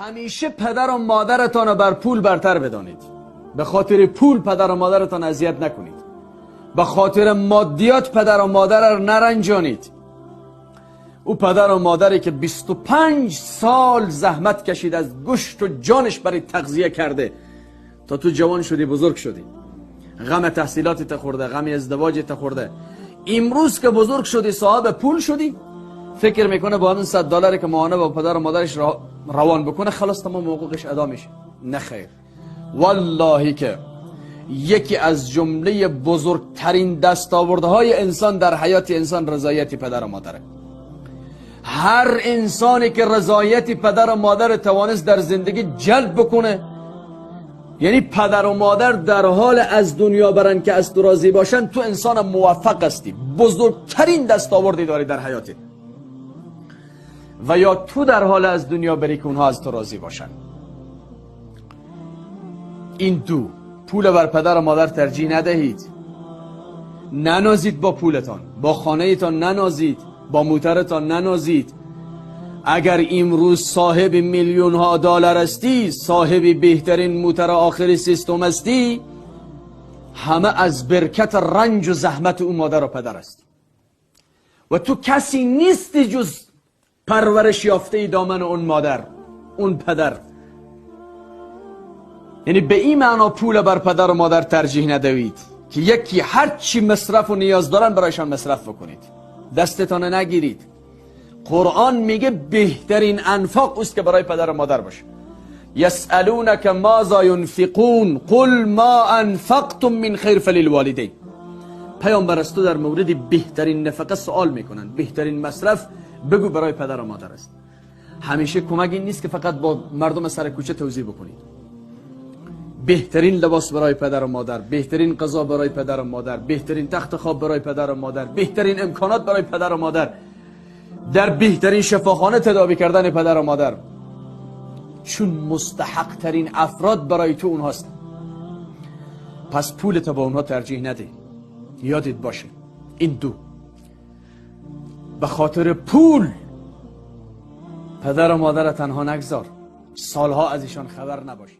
همیشه پدر و مادرتان را بر پول برتر بدانید. به خاطر پول پدر و مادرتان اذیت نکنید. به خاطر مادیات پدر و مادر را نرنجانید. او پدر و مادری که 25 سال زحمت کشید، از گوشت و جانش برای تغذیه کرده تا تو جوان شدی، بزرگ شدی، غم تحصیلات ته خورده، غم ازدواج ته خورده. امروز که بزرگ شدی، صاحب پول شدی، فکر میکنه با اون 100 دلاری که ماهانه با پدر و مادرش روان بکنه خلاص تمام حقوقش ادا میشه. نه خیر، والله که یکی از جمله بزرگترین دستاوردهای انسان در حیات انسان رضایت پدر و مادره. هر انسانی که رضایت پدر و مادر توانست در زندگی جلب بکنه، یعنی پدر و مادر در حال از دنیا برن که از تو راضی باشن، تو انسان موفق هستی، بزرگترین دستاوردی داری در حیاتت. و یا تو در حال از دنیا بری که اونها از تو راضی باشن. این دو، پول بر پدر و مادر ترجیح ندهید. ننازید با پولتان، با خانهتان ننازید، با موترتان ننازید. اگر امروز صاحب میلیون ها دلار هستی، صاحب بهترین موتر آخری سیستم هستی، همه از برکت رنج و زحمت او مادر و پدر است. و تو کسی نیستی جز پرورش یافته دامن اون مادر، اون پدر. یعنی به این معنا پول بر پدر و مادر ترجیح ندهید که یکی هر چی مصرف و نیاز دارن برایشان مصرف بکنید، دستتان نگیرید. قرآن میگه بهترین انفاق اوست که برای پدر و مادر باشه. یسألونک ماذا ینفقون قل ما انفقتم من خیر فللوالدین. پیامبر از تو در مورد بهترین نفقه سوال میکنن، بهترین مصرف بگو برای پدر و مادر است. همیشه کمک این نیست که فقط با مردم سر کوچه توزیع بکنید. بهترین لباس برای پدر و مادر، بهترین غذا برای پدر و مادر، بهترین تخت خواب برای پدر و مادر، بهترین امکانات برای پدر و مادر، در بهترین شفاخانه تداوی کردن پدر و مادر، چون مستحق ترین افراد برای تو اونهاست. پس پول تا با اونها ترجیح نده. یادت باشه این دو، به خاطر پول پدر و مادر تنها نگذار، سالها از ایشان خبر نباشی.